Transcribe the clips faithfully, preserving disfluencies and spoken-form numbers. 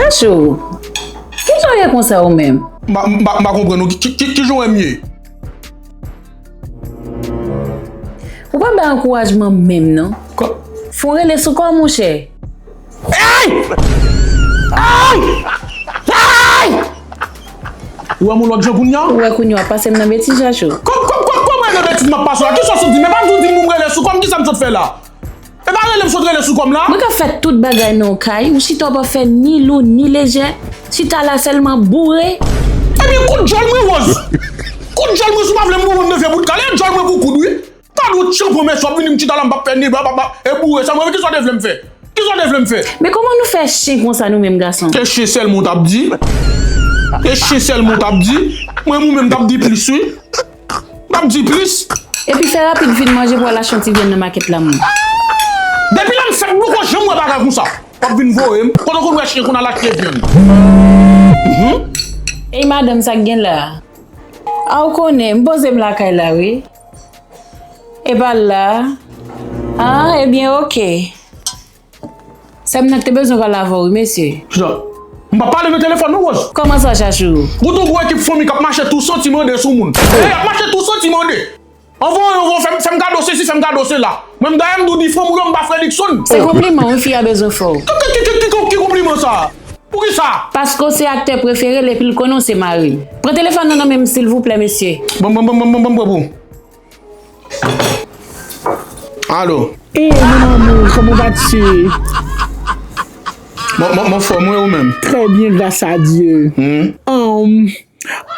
Chou, kijan w ye konsa ou menm? M pa, m pa, m pa konprann ou. Ki, ki, ki, kijan w wè m ye? Ou pa bay ankourajman menm, non. Kò- Fon rele sou kò, monchè. Ay! Ay! Ay! Ou wè m yon lòt jan kounye a? Ou wè kounye a w ap pase m nan betiz, Chachou. Kò-, kò-, kò-, kòman e nan betiz m ap pase w la? Kisa w sot di m? E pa m sot di m pou m rele sou kò m, kisa m sot fè la? E pa rele m sot rele sou kò m la? Mwen ka fè tout bagay nan yon kay, ou chita w pa fè ni lou ni lejè, chita la sèlman boure. Ebyen, koud djòl mwen, Rose. Koud djòl mwen, si w pa vle m boure m nan vye bout kale, djòl mwen pou koud, wi. Gad yon tchanpan mesye w ap vini m chita la m p ap fè ni bla bla bla e boure sa mwen kisa w te vle m fè? Kisa w te vle m fè? Men kòman nou fè chen konsa nou menm gason? Se chen sèlman w t ap di? Se chen sèlman w t ap di? Mwen ou menm m t ap di plis wi. M t ap di plis. Epi fè rapid vin manje pou al achte yon ti vyann nan makèt la mwen. Depi lè m fèt m poko janm wè bagay konsa. W ap vin voye m. Kote w konn wè chen konn al achte vyann? Mhm. Ey madanm sa k gen la? A w konnen, m poze m lakay la wi. E pa l la. Ah, ebyen, oke. Sè m nan ki te bezwen pale avè w wi, mesye. Kisa? M p ap pale nan telefòn non, Rose. Kòman sa, Chachou? Ou gon gwo ekip fanmi k ap mache tou santi mande sou moun. Ey, y ap mache tou santi mande. Anvan yo, yo fè m, fè m kado sesi, fè m kado sela. Mwen m dayè m di w di fanm ou yo m pa frè Dickson. Se konpliman wi fi a bezwen fè w. Ki, ki, ki, ki, ki, ki konpliman sa? Poukisa? Paske w se aktè prefere l epi l konnen w se mari l. Pran telefòn nan nan men m silvouplè mesye. Bon, bon, bon, bon, bon, bon, bon, bon. Alo. Ey, mon amour, comment vas-tu? Mwen, mwen, mwen fòm, wi, ou menm? Très bien, grâce à Dieu. Hmm. Um,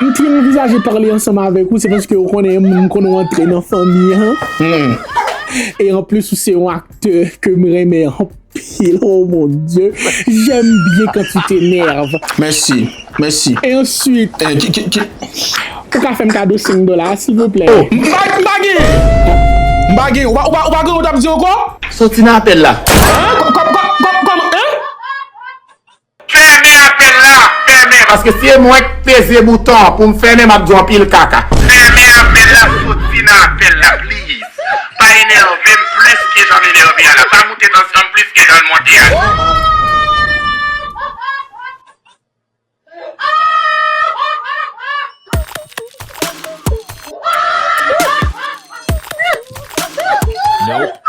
m te anvizaje pale ansanm avèk ou, se paske ou konnen m, m konnen w antre nan fanmi an. Hmm. E anplis, ou se yon aktè ke m renmen anpil. Oh mon Dieu, j'aime bien quand tu t'énerves. Mèsi, mèsi. E answit, Eh, ki, ki, ki, ou ka fè m kado senk dola, silvouplè? Oh, m pa, m pa gen. M pa gen. Ou pa, ou pa, ou pa gen, ou t ap di ankò? Soti nan apèl la. Hein? Kò-, kò-, kò-, kò-, kòman? Hein? Fèmen apèl la, fèmen. Paske si e mwen k peze bouton an pou m fèmen, m ap di w anpil kaka. Fèmen apèl la, soti nan apèl la, please. Pa enève m plis ke jan m enève a la. Pa moute tansyon m plis ke jan l monte a. Nope.